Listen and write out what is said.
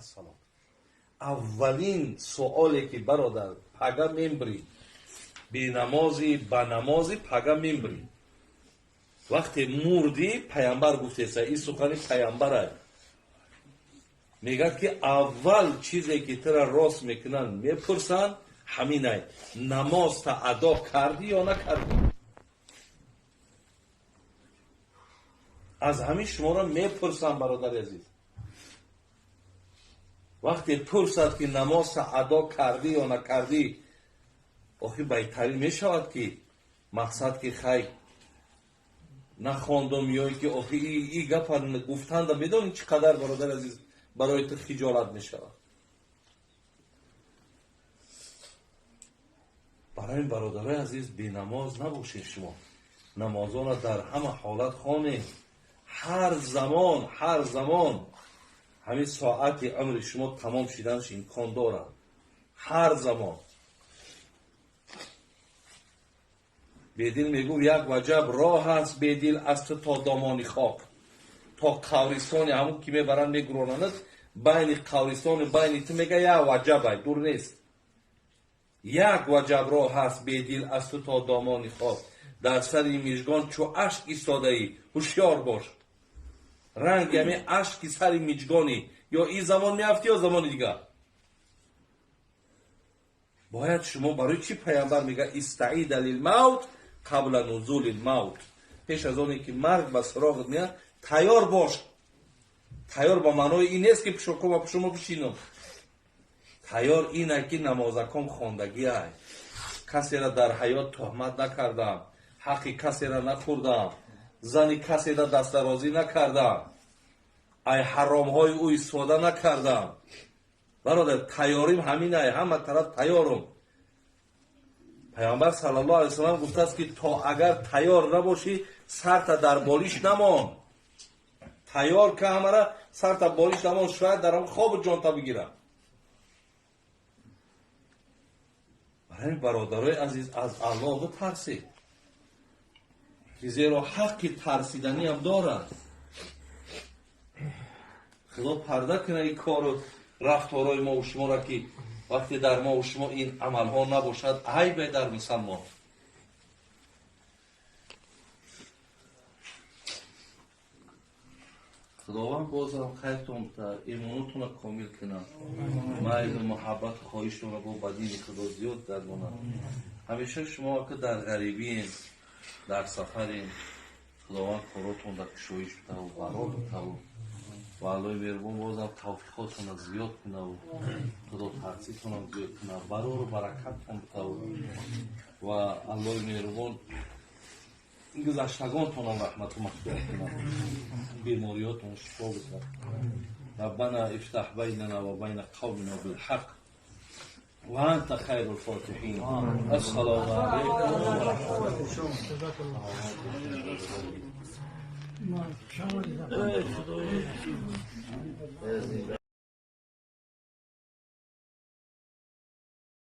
الصلاة. Аввалин суоле ки, бародар, пага мембрӣ, бенамозӣ, ба намозӣ пага мембрӣ. Вақте мурдӣ, паямбар гуфтеса, ин сухани паямбара, мегӯяд, ки аввал чизе ки тура рост мекунанд, мепурсанд, ҳаминай: намозта адо кардӣ ё накардӣ? Аз ҳамин шуморо мепурсам, бародари азиз. Вақте пурсад, ки намозта адо кардӣ ё накардӣ, охи байтарин мешавад, ки мақсад ки хай нахондум ё ин ки охи и гапа гуфтанда медонӣ чӣ қадар, бародари азиз, барои ту хиҷолат мешавад. Барои ин, бародарои азиз, бенамоз набошед. Шумо намозонро дар ҳама ҳолат хонед, ҳар замон, ҳар замон. Ҳамин соати умри шумо тамом шиданаш имкон дорад ҳар замон. Бедил мегӯфт: як ваҷаб роҳ аст, Бедил, аз ту то домони хок, то қабристони ҳамун ки мебаранд, мегуронанд, байни қабристони байни ту, мега, як ваҷабай, дур нест. Як ваҷаб роҳ аст, Бедил, аз ту то домони хок, дар сари мижгон чу ашк истодаӣ, ҳушёр бош. Ранги ҳамин ашки сари миҷгонӣ, ё ин замон меафтӣ, ё замони дигар. Бояд шумо, барои чӣ паямбар мега: истаида лилмавт қабла нузули лмавт? Пеш аз оне ки марг ба суроғат меяд, тайёр бош. Тайёр ба маънои ин нест, ки пушокома пушомо бишинам. Тайёр ина, ки намозаком хондагиай, касера дар ҳаёт туҳмат накардам, ҳаққи касера нахӯрдам, зани касера дастдарозӣ накардам, ай ҳаромҳои ӯ истифода накардам. Бародар, тайёрим ҳаминай, ҳама тараф тайёрум. Паёмбар саллаллоҳу алайҳи васаллам гуфтааст, ки то агар тайёр набошӣ, сарта дар болиш намон. Тайёр ка ҳамара, сарта болиш намон, шояд дар ҳам хобу ҷонта бигирам. Барои бародарои азиз, аз Аллоҳ битарсед, ки зеро ҳаққи тарсиданиам дорад. Худо парда кунад ин кору рафторҳои мову шуморо, ки вақте дар мову шумо ин амалҳо набошад, айбе дар мусалмон. Худованд бозам хайртон битад, имонотонро комил кунад, майлу муҳаббату хоҳиштонро бо ба дини Худо зиёд гардонад. Ҳамеша шумо ки дар ғарибиен, дар сафарен, Худованд коротон дар кушоиш битаву барор битаву ва Аллоҳи меҳрубон бозам тавфиқотонро зиёд кунаву худотарситонам зиёд кунад, барору баракаттон битаву ва Аллоҳи меҳрубон гузаштагонтонам раҳмату мағфират кунад, бемориётон шифо битад. ربنا افتح بيننا وبين قومنا بالحق وأنت خير الفاتحين. السلام عليكم ورحمة الله.